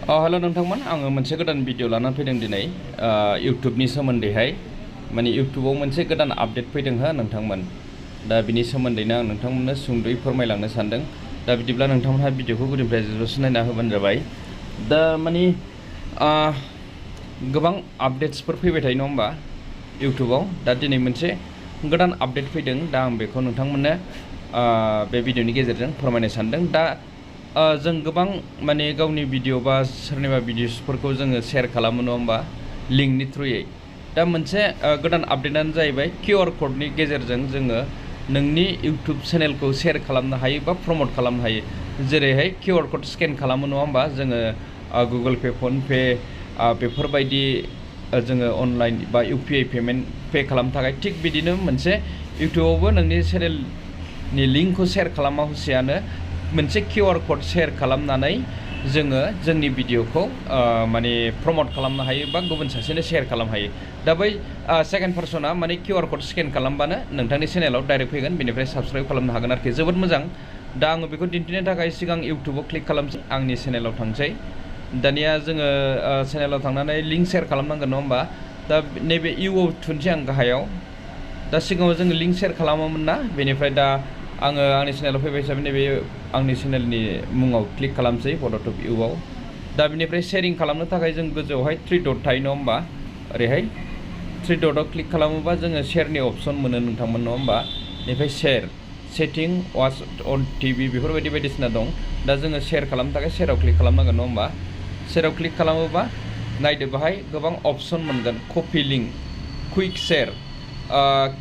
हेल' नोंथांमोन आङो मोनसे गोदान भिडिअ लानानै फैदों दिनै इउटुबनि सोमोन्दैहाय माने इउटुबाव मोनसे गोदान आपडेट फैदों हो नोंथांमोन दा बिनि सोमोन्दैनो आं नोंथांमोननो सुंद'यै फोरमायलांनो सानदों दा बिदिब्ला नोंथांमोनहा भिडिअखौ गुदिनिफ्राय जोबजासिम नायना होबानो जाबाय दा माने गोबां आपडेट्सफोर फैबाय थायो नङा होमबा इउटुबाव दा दिनै मोनसे गोदान आपडेट फैदों दा आं बेखौ नोंथांमोननो बे भिडिअनि गेजेरजों फोरमायनो सानदों दा जों गोबां माने गावनि भिडिअ बा सोरनिबा भिडिअसफोरखौ जोङो शेयार खालामो नङा होमबा लिंकनि थ्रुयै दा मोनसे गोदान आपडेटआनो जाहैबाय QR क'डनि गेजेरजों जोङो नोंनि इउटुब चेनेलखौ शेयार खालामनो हायो बा प्रमट खालामनो हायो जेरैहाय QR क'ड स्केन खालामो नङा होमबा जोङो गुगोल पे फन पे बेफोरबायदि जोङो अनलाइन बा UPI पेमेन्ट पे खालामनो थाखाय थिग बिदिनो मोनसे इउटुबावबो नोंनि चेनेलनि लिंकखौ शेयार खालामा हुसियानो मोनसे QR क'ड शेयार खालामनानै जोङो जोंनि भिडिअखौ माने प्रमट खालामनो हायो बा गुबुन सासेनो शेयार खालामनो हायो दा बै सेकेन्ड पार्सना माने QR क'ड स्केन खालामबानो नोंथांनि चेनेलाव डाइरेक्ट फैगोन बेनिफ्राय साबस्क्राइब खालामनो हागोन आरोखि जोबोद मोजां दा आङो बेखौ दिन्थिनो थाखाय सिगां इउटुबाव क्लिक खालामसै आंनि चेनेलाव थांसै दानिया जोङो चेनेलाव थांनानै लिंक शेयार खालामनांगोन नङा होमबा दा नैबे इउआव थुनसै आं गाहायाव दा सिगाङाव जोङो लिंक शेयार खालामोमोन ना बेनिफ्राय दा आङो आंनि चेनेलाव फैबाय हिसाबै नैबे आंनि चेनेलनि मुङाव क्लिक खालामसै फट'टप इउआव दा बिनिफ्राय शेयारिं खालामनो थाखाय जों गोजौआवहाय 3 डट थायो नङा होमबा ओरैहाय 3 डटआव क्लिक खालामोबा जोङो शेयारनि अपसन मोनो नोंथांमोन नङा होमबा बेनिफ्राय शेयार सेटिं वाच अन टिभि बेफोरबायदि बायदिसिना दं दा जोङो शेयार खालामनो थाखाय शेयाराव क्लिक खालामनांगोन नङा होमबा शेयाराव क्लिक खालामोबा नायदो बाहाय गोबां अपसन मोनगोन कपि लिंक कुइक शेयार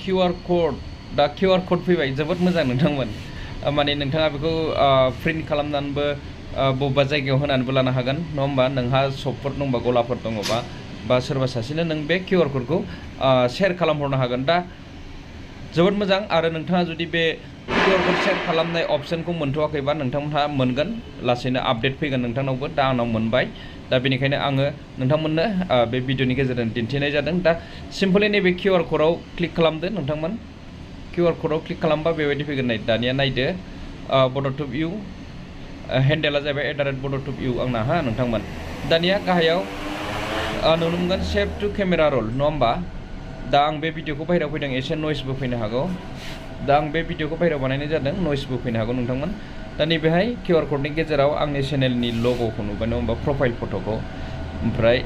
QR क'ड दा QR क'ड फैबाय जोबोद मोजां नोंथांमोन माने नोंथाङा बेखौ प्रिन्ट खालामनानैबो बबेबा जायगायाव होनानैबो लानो हागोन नङा होमबा नोंहा शपफोर दंबा गलाफोर दङबा बा सोरबा सासेनो नों बे QR क'डखौ शेयार खालामहरनो हागोन दा जोबोद मोजां आरो नोंथाङा जुदि बे QR क'ड शेयार खालामनाय अपसनखौ मोनथ'वाखैबा नोंथांमोनहा मोनगोन लासैनो आपडेट फैगोन नोंथांनावबो दा आंनाव मोनबाय दा बेनिखायनो आङो नोंथांमोननो बे भिडिअनि गेजेरजों दिन्थिनाय जादों दा सिम्पलि नैबे QR क'डआव क्लिक खालामदो नोंथांमोन QR क'डआव क्लिक खालामबा बेबायदि फैगोन नै दानिया नायदो बड'टुब इउ हेन्डेला जाहैबाय @बड'टुब इउ आंना हा नोंथांमोन दानिया गाहायाव नुनो मोनगोन सेभ टु केमेरा रल नङा होमबा दा आं बे भिडिअखौ बाहेरायाव फैदों एसे नयसबो फैनो हागौ दा आं बे भिडिअखौ बाहेरायाव बानायनाय जादों नयसबो फैनो हागौ नोंथांमोन दा नैबेहाय QR क'डनि गेजेराव आंनि चेनेलनि लग'खौ नुबाय नङा होमबा प्रफाइल फट'खौ ओमफ्राय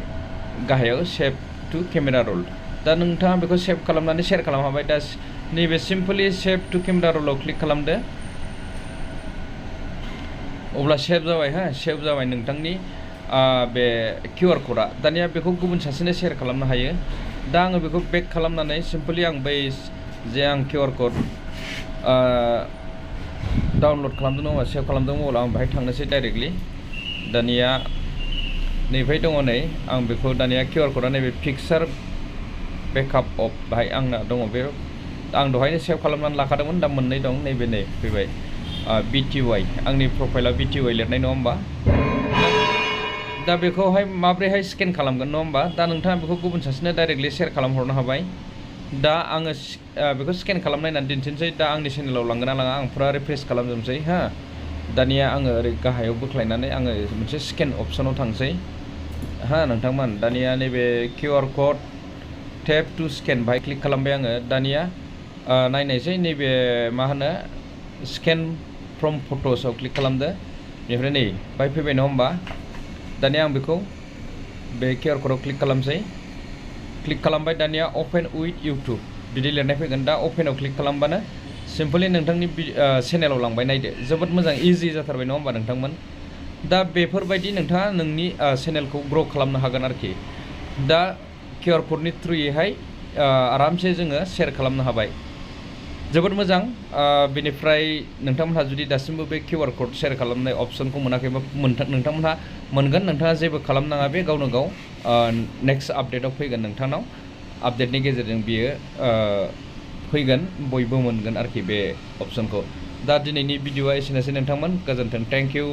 गाहायाव सेभ टु केमेरा रल दा नोंथाङा बेखौ सेभ खालामनानै शेयार खालामनो हाबाय दा नैबे सिम्पलि सेभ टु केमेरा रलाव क्लिक खालामदो अब्ला सेभ जाबाय हा सेभ जाबाय नोंथांनि बे QR क'डआ दानिया बेखौ गुबुन सासेनो शेयार खालामनो हायो दा आङो बेखौ बेक खालामनानै सिम्पलि आं बै जे आं QR क'ड डाउनलड खालामदों नङा सेभ खालामदों अब्ला आं बेहाय थांनोसै डाइरेक्टलि दानिया नैबेहाय दङ नै आं बेखौ दानिया QR क'डआ नैबे पिक्सार बेकआप अफ बाहाय आंना दङ बे आं दहायनो सेभ खालामनानै लाखादोंमोन दा मोननै दं नैबे नै फैबाय BTY आंनि प्रफाइला BTY लिरनाय नङा होमबा दा बेखौहाय माब्रैहाय स्केन खालामगोन नङा होमबा दा नोंथाङा बेखौ गुबुन सासेनो डाइरेक्टलि शेयार खालामहरनो हाबाय दा आङो बेखौ स्केन खालामनायनानै दिन्थिनोसै दा आंनि चेनेलाव लांगोन ना लाङा आं फुरा रिफ्रेस खालामजोबनोसै हा दानिया आङो ओरै गाहायाव बोख्लायनानै आङो मोनसे स्केन अपसनाव थांसै हा नोंथांमोन दानिया नैबे QR code tap to scan बाहाय क्लिक खालामबाय आङो दानिया नायनायसै नैबे मा होनो स्केन फ्रम फट'सआव क्लिक खालामदो बेनिफ्राय नै बाहाय फैबाय नङा होमबा दानिया आं बेखौ बे QR क'डआव क्लिक खालामसै क्लिक खालामबाय दानिया अपेन उइथ इउटुब बिदि लिरनाय फैगोन दा अपेनाव क्लिक खालामबानो सिम्पलि नोंथांनि चेनेलाव लांबाय नायदो जोबोद मोजां इजि जाथारबाय नङा होमबा नोंथांमोन दा बेफोरबायदि नोंथाङा नोंनि चेनेलखौ ग्र' खालामनो हागोन आरोखि दा QR क'डनि थ्रुयैहाय आरामसे जोङो शेयार खालामनो हाबाय जोबोद मोजां बेनिफ्राय नोंथांमोनहा जुदि दासिमबो बे QR क'ड शेयार खालामनाय अपसनखौ मोनाखैबा नोंथांमोनहा मोनगोन नोंथाङा जेबो खालामनाङा बे गावनो गाव नेक्स्ट आपडेटआव फैगोन नोंथांनाव आपडेटनि गेजेरजों बियो फैगोन बयबो मोनगोन आरोखि बे अपसनखौ दा दिनैनि भिडिअआ एसेनोसै नोंथांमोन गोजोन्थों थेंक इउ